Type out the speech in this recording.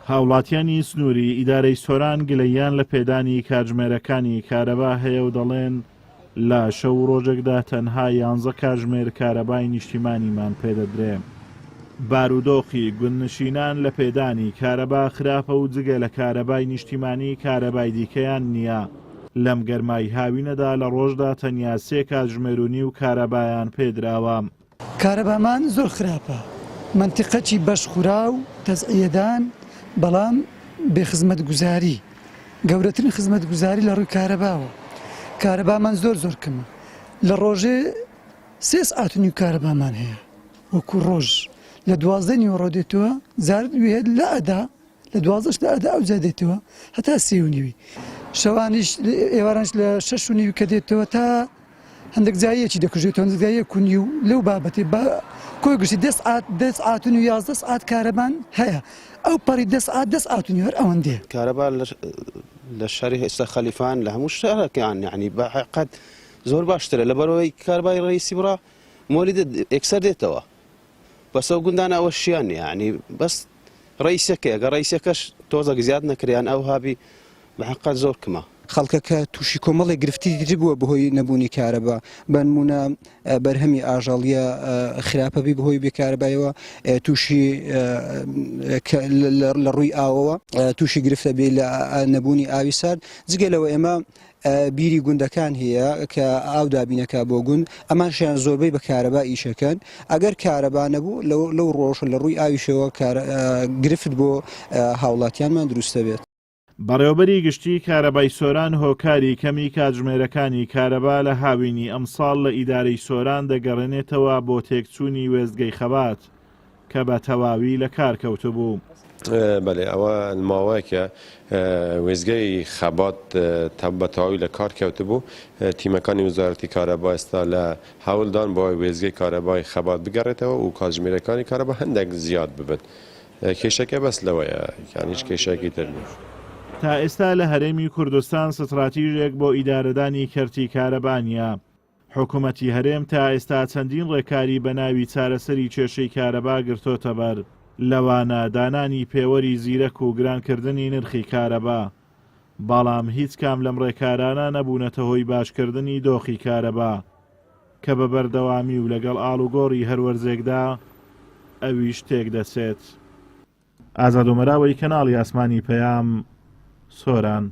هاوڵاتیانی سنووری ئیدارەی سۆران گلەییان لە پێدانی کاتژمێرەکانی کارەبا هەیە و دەڵێن، لە شەو و ڕۆژێکدا تەنها یانزە کاژمێر کارەبای نیشتیمانیمان پێدەدرێ. بارودۆخی گوندنشینان لە پێدانی کارەبا خراپە و جگە لە کارەبای نیشتیمانی کارەبای دیکەیان نییە. لەم گەرمای هاوینەدا لە ڕۆژدا تەنیا سێ کاتژمێر و نیو کارەبایان پێدراوە. کارەبامان زۆر خراپە مەنتیقەکی بەش خوراو تەزعیەدان بەڵام بێ خزمەتگوزاری گەورەترین خزمەتگوزاری لە ڕووی کارەباوە کارەبامان زۆر زۆر کەمە لە ڕۆژێ سێ سعات و نیو کارەبامان هەیە وەکو ڕۆژ لە دوازدە نیوەڕۆ دێتەوە جارت وێ لە ئەدا لە دوازدەش لە ئەدا ئەوجا دێتەوە هەتا سێ و نیوی شەوانیش ئێوارانش لە شەش و نیوی کە دێتەوە تا هەندێک جار یەکی دەکوژێتەوە هەندێک جار یەک و نیو لەو بابەتی بە کۆی گشتی دە سعات دە سعات و نیو 11 سعات کارەبان هەیە ئەو پەڕی دە سعات دە سعات و نیو هەر ئەوەندەیە. کارەبا لە شاری ئێستا خەلیفان لە هەموو شارەکان یعنی بە حەقیقەت زۆر باشترە لەبەرئەوەی کارەبای ڕئیسی بڕا مۆلیدە یەکسەر دێتەوە بەس ئەو گوندانە ئەوە شیان نیە یعنی بەس ڕئیسەکەیە گەر ڕئیسەکەش تۆزەک زیاد نەکرێ یان ئەو هابی بە حەقیقەت زۆر کمە. خەڵکەکە تووشی کۆمەڵێک گرفتی تر بووە بەهۆی نەبوونی کارەبا، بەنموونە بەرهەمی ئاژەڵیە خراپە بی بەهۆی بێ کارەبایەوە تووشی لە ڕووی ئاوەوە تووشی گرفتە بی لە نەبوونی ئاوی سارد، جگە لەوە ئێمە بیری گوندەکان هەیە کە ئاو دابینەکا بۆ گوند ئەمانشیان زۆربەی بە کارەبا ئیشەکەن ئەگەر کارەبا نەبوو لەو ڕۆژە لە ڕووی ئاویشەوە گرفت بۆ هاوڵاتیانمان دروستە بێت. بەڕێوەبەری گشتیی کارەبای سۆران هۆکاری کەمی کاتژمێرەکانی کارەبا لە هاوینی ئەمساڵ لە ئیدارەی سۆران دەگەڕێنێتەوە بۆ تێکچوونی وێستگەی خەبات کە بە تەواوی لە کار کەوتبوو. بەلێ ئەوە ماوەیەکە وێستگەی خەبات بە تەواوی لە کار کەوتبوو، تیمەکانی وەزارەتی کارەبا ئێستا لە هەوڵدان بۆ ئەوەی وێستگەی کارەبای خەبات بگەڕێتەوە و کاتژمێرەکانی کارەبا هەندێک زیاد ببن. کێشەکە بەس لەوەیە یان هیچ کێشەیەکی تر نییە. تا ئێستا لە هەرێمی کوردستان ستراتیژێک بۆ ئیدارەدانی کەرتی کارەبا نییە. حکومەتی هەرێم تا ئێستا چەندین ڕێکاری بە ناوی چارەسەری کێشەی کارەبا گرتۆتەبەر، لەوانە دانانی پێوەری زیرەک و گرانکردنی نرخی کارەبا، بەڵام هیچ کام لەم ڕێکارانە نەبوونەتە هۆی باشکردنی دۆخی کارەبا، کە بە بەردەوامی و لەگەڵ ئاڵوگۆڕی هەر وەرزێکدا ئەویش تێکدەچێت. ئازاد ئۆمەراوەی کەناڵی ئاسمانی پەیام، سۆران.